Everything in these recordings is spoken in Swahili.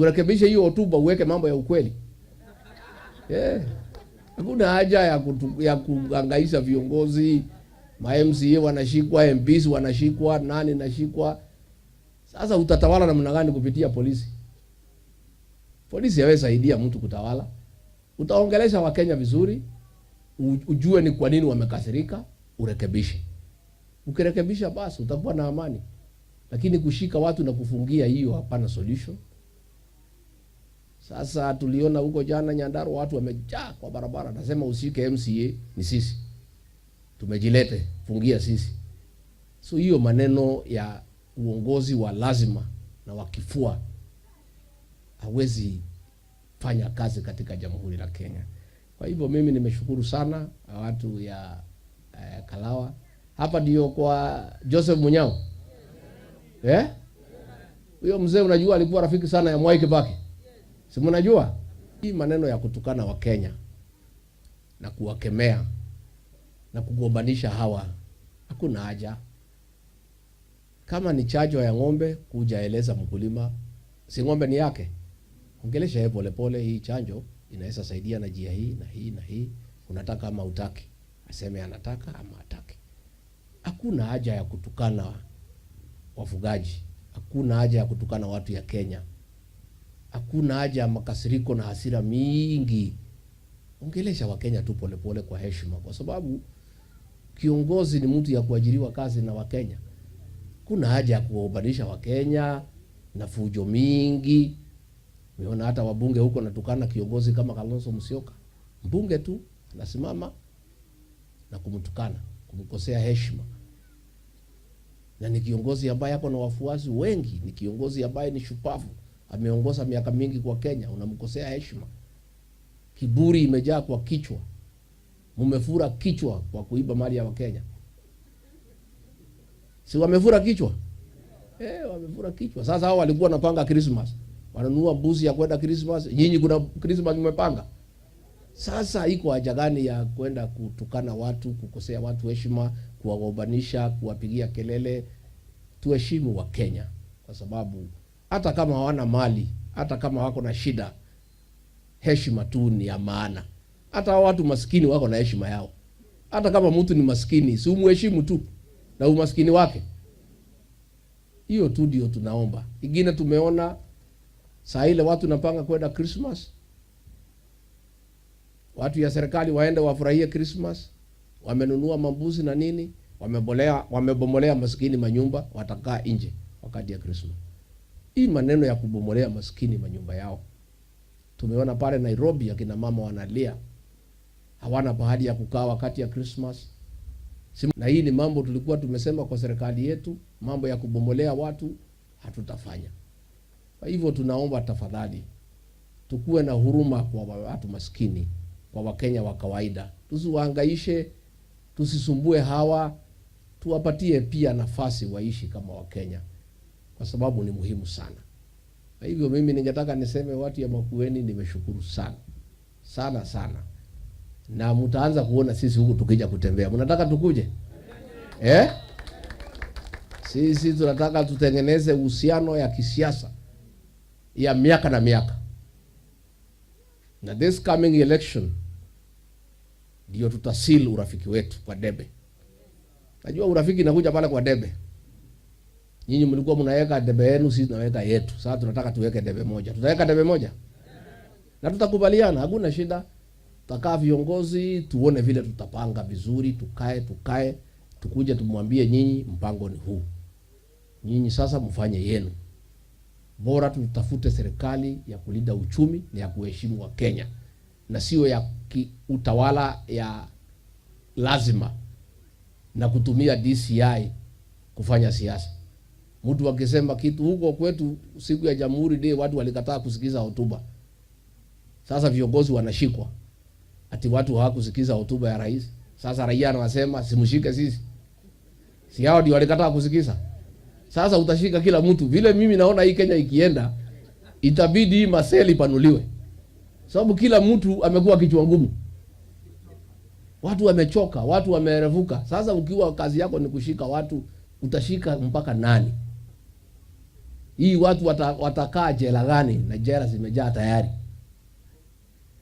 Urekebishe hiyo hotuba, uweke mambo ya ukweli. Yeah. Hakuna haja ya kuhangaisha viongozi, ma MCA wanashikwa, MPs wanashikwa, nani nashikwa. Sasa utatawala namna gani kupitia polisi? Polisi hawezi saidia mtu kutawala. Utaongelesha Wakenya vizuri, ujue ni kwa nini wamekasirika, urekebishe. Ukirekebisha basi utakuwa na amani. Lakini kushika watu na kufungia, hiyo hapana solution. Sasa tuliona huko jana Nyandarua watu wamejaa kwa barabara, nasema usike MCA ni sisi. Tumejilete, fungia sisi. So hiyo maneno ya uongozi wa lazima na wa kifua hawezi fanya kazi katika Jamhuri la Kenya. Kwa hivyo mimi nimeshukuru sana watu ya Kalawa. Hapa ndio kwa Joseph Munyao. Eh? Huyo mzee unajua alikuwa rafiki sana ya Mwai Kibaki. Si mnajua? Hii maneno ya kutukana wa Kenya na kuwakemea na kugombanisha hawa, hakuna haja. Kama ni chanjo ya ng'ombe, kuja eleza mkulima, si ng'ombe ni yake. Ongelesha yeye pole pole, hii chanjo inaweza saidia na njia hii na hii na hii, unataka ama hutaki? Aseme anataka ama hataki. Hakuna haja ya kutukana wafugaji, hakuna haja ya kutukana watu ya Kenya, hakuna haja ya makasiriko na hasira mingi. Ongelesha Wakenya tu polepole kwa heshima, kwa sababu kiongozi ni mtu ya kuajiriwa kazi na Wakenya. Kuna haja ya kuwaunganisha Wakenya na fujo mingi. Umeona hata wabunge huko natukana kiongozi kama Kalonzo Musyoka, mbunge tu anasimama na kumtukana, kumkosea heshima, na ni kiongozi ambaye ako na wafuasi wengi, ni kiongozi ambaye ni shupavu, ameongoza miaka mingi kwa Kenya, unamkosea heshima. Kiburi imejaa kwa kichwa, mumefura kichwa kwa kuiba mali ya Wakenya. Si wamefura kichwa? Wamefura kichwa. Sasa hao walikuwa wanapanga Christmas, wananunua mbuzi ya kwenda Christmas. Nyinyi kuna Christmas mmepanga? Sasa iko haja gani ya kwenda kutukana watu, kukosea watu heshima, kuwagombanisha, kuwapigia kelele? Tuheshimu wa Kenya, kwa sababu hata kama hawana mali, hata kama wako na shida, heshima tu ni ya maana. Hata watu maskini wako na heshima yao. Hata kama mtu ni maskini, si umuheshimu tu na umaskini wake. Hiyo tu ndio tunaomba. Ingine tumeona saa ile watu napanga kwenda Christmas, watu ya serikali waende wafurahie Christmas, wamenunua mambuzi na nini, wamebomolea maskini manyumba, watakaa nje wakati ya Christmas. Hii maneno ya kubomolea maskini manyumba yao, tumeona pale Nairobi akina mama wanalia, hawana pahali ya kukaa wakati ya Christmas. Na hii ni mambo tulikuwa tumesema kwa serikali yetu, mambo ya kubomolea watu hatutafanya. Kwa hivyo tunaomba tafadhali tukuwe na huruma kwa watu maskini, kwa Wakenya wa kawaida. Tusiwahangaishe, tusisumbue hawa, tuwapatie pia nafasi waishi kama Wakenya, kwa sababu ni muhimu sana. Kwa hivyo mimi ningetaka niseme watu ya Makueni, nimeshukuru sana sana sana, na mtaanza kuona sisi huku tukija kutembea. Mnataka tukuje? Eh? Sisi tunataka tutengeneze uhusiano ya kisiasa ya miaka na miaka, na this coming election ndio tutaseal urafiki wetu kwa debe. Najua urafiki inakuja pale kwa debe. Nyinyi mlikuwa mnaweka debe yenu, sisi tunaweka yetu. Sasa tunataka tuweke debe moja. Tutaweka debe moja na tutakubaliana, hakuna shida. Tutakaa viongozi tuone vile tutapanga vizuri, tukae tukuje tumwambie nyinyi mpango ni huu. Nyinyi sasa mfanye yenu. Bora tutafute serikali ya kulinda uchumi na ya kuheshimu wa Kenya, na sio ya utawala ya lazima na kutumia DCI kufanya siasa. Mtu akisema kitu huko kwetu siku ya Jamhuri Day watu walikataa kusikiza hotuba. Sasa viongozi wanashikwa ati watu hawakusikiza hotuba ya rais. Sasa raia anasema simshike sisi. Si hao ndio walikataa kusikiza. Sasa utashika kila mtu. Vile mimi naona hii Kenya ikienda, itabidi hii maseli ipanuliwe. Sababu kila mtu amekuwa kichwa ngumu. Watu wamechoka, watu wamerevuka. Sasa ukiwa kazi yako ni kushika watu, utashika mpaka nani? Hii watu watakaa jela gani na jela zimejaa tayari?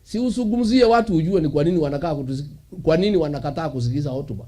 Si usungumzie watu ujue ni kwa nini wanakaa kwa nini wanakataa kusikiza hotuba.